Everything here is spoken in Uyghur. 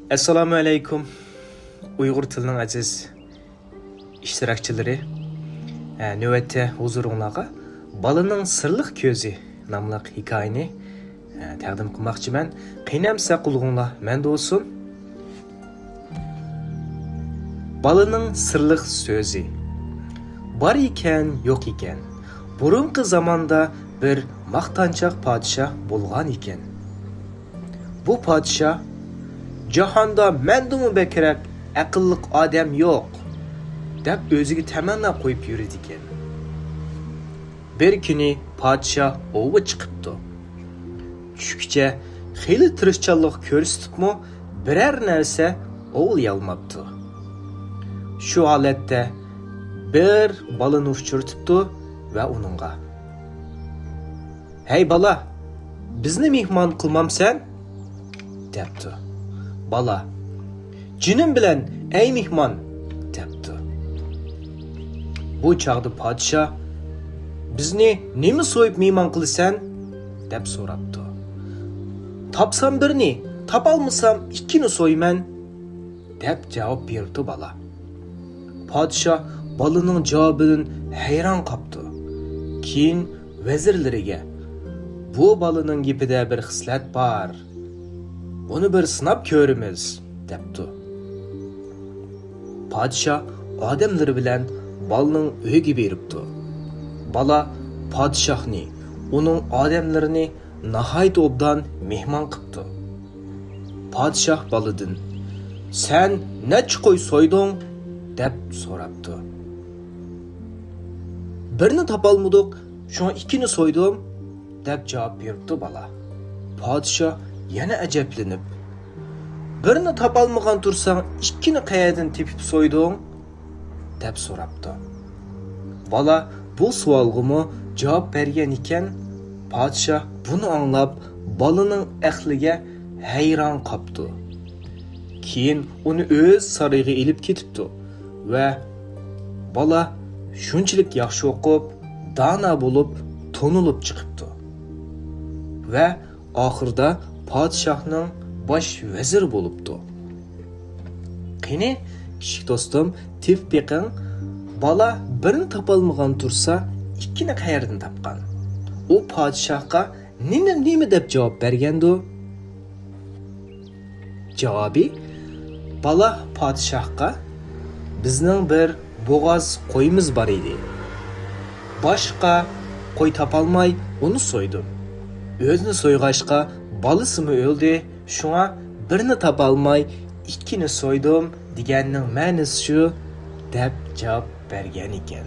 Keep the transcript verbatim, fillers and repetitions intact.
ئەسسالامۇ ئەلەيكۇم، ئۇيغۇر تىلىنىڭ ئەزىز ئىشتىراكچىلىرى. ھە، نۆۋەتتە ھۇزۇرۇڭلارغا بالىنىڭ سىرلىق كۆزى ناملىق ھېكايىنى، ھە، تەقدىم قىلماقچىمەن. قېنى ئەمسە قۇلىقىڭلار مەندە بولسۇن. بالىنىڭ سىرلىق سۆزى. بار ئىكەن، يوق ئىكەن. بۇرۇنقى زاماندا بىر ماختانچاق پادىشاھ بولغان ئىكەن. بۇ پادىشاھ، «جاھاندا مەندىنمۇ بەكرەك ئەقىللىق ئادەم يوق» دەپ ئۆزىگە تەمەننا قويۇپ يۈرىدىكەن. بىر كۈنى پادىشاھ ئوۋغا چىقىپتۇ. چۈشكىچە خېلى تىرىشچانلىق كۆرسىتىپمۇ، بىرەر نەرسە ئوۋلىيالماپتۇ. شۇ ھالەتتە بىر بالىنى ئۇچرىتىپتۇ ۋە ئۇنىڭغا، «ھەي بالا، بىزنى مېھمان قىلمامسەن؟» دەپتۇ. بالا، «جېنىم بىلەن، ئەي مېھمان» دەپتۇ. بۇ چاغدا پادىشاھ، «بىزنى نېمە سويۇپ مېھمان قىلىسەن؟» دەپ سوراپتۇ. «تاپسام بىرنى، تاپالمىسام ئىككىنى سويىمەن» دەپ جاۋاب بېرىپتۇ بالا. پادىشاھ بالىنىڭ جاۋابىدىن ھەيران قاپتۇ. كېيىن ۋەزىرلىرىگە، «بۇ بالىنىڭ گېپىدە بىر خىسلەت بار. بۇنى بىر سىناپ كۆرىمىز» دەپتۇ. پادىشاھ ئادەملىرى بىلەن بالىنىڭ ئۆيىگە بېرىپتۇ. بالا پادىشاھنى، ئۇنىڭ ئادەملىرىنى ناھايىتى ئوبدان مېھمان قىپتۇ. پادىشاھ بالىدىن، «سەن نەچچە قوي سويدۇڭ؟» دەپ سوراپتۇ. «بىرنى تاپالمىدۇق، شۇڭا ئىككىنى سويدۇم» دەپ جاۋاب بېرىپتۇ بالا. پادىشاھ يەنە ئەجەبلىنىپ، «بىرنى تاپالمىغان تۇرساڭ، ئىككىنى قەيەردىن تېپىپ سويدۇڭ؟» دەپ سوراپتۇ. بالا بۇ سوئالغىمۇ جاۋاب بەرگەن ئىكەن. پادىشاھ بۇنى ئاڭلاپ، بالىنىڭ ئەقلىگە ھەيران قاپتۇ. كېيىن ئۇنى ئۆز سارىيىغا ئېلىپ كېتىپتۇ ۋە بالا شۇنچىلىك ياخشى ئوقۇپ، دانا بولۇپ، تونۇلۇپ چىقىپتۇ ۋە ئاخىرىدا پادىشاھنىڭ باش ۋەزىرى بولۇپتۇ. قېنى، كىچىك دوستۇم، تېپىپ بېقىڭ، بالا بىرنى تاپالمىغان تۇرسا، ئىككىنى قەيەردىن تاپقان؟ ئۇ پادىشاھقا نېمە، نېمە دەپ جاۋاب بەرگەندۇ؟ جاۋابى، بالا پادىشاھقا، «بىزنىڭ بىر بوغاز قويىمىز بار ئىدى. باشقا قوي تاپالماي، ئۇنى سويدۇم. ئۆزىنى سويغاچقا، بالىسىمۇ ئۆلدى، شۇڭا بىرنى تاپالماي، ئىككىنى سويدۇم دېگەننىڭ مەنىسى شۇ» دەپ جاۋاب بەرگەن ئىكەن.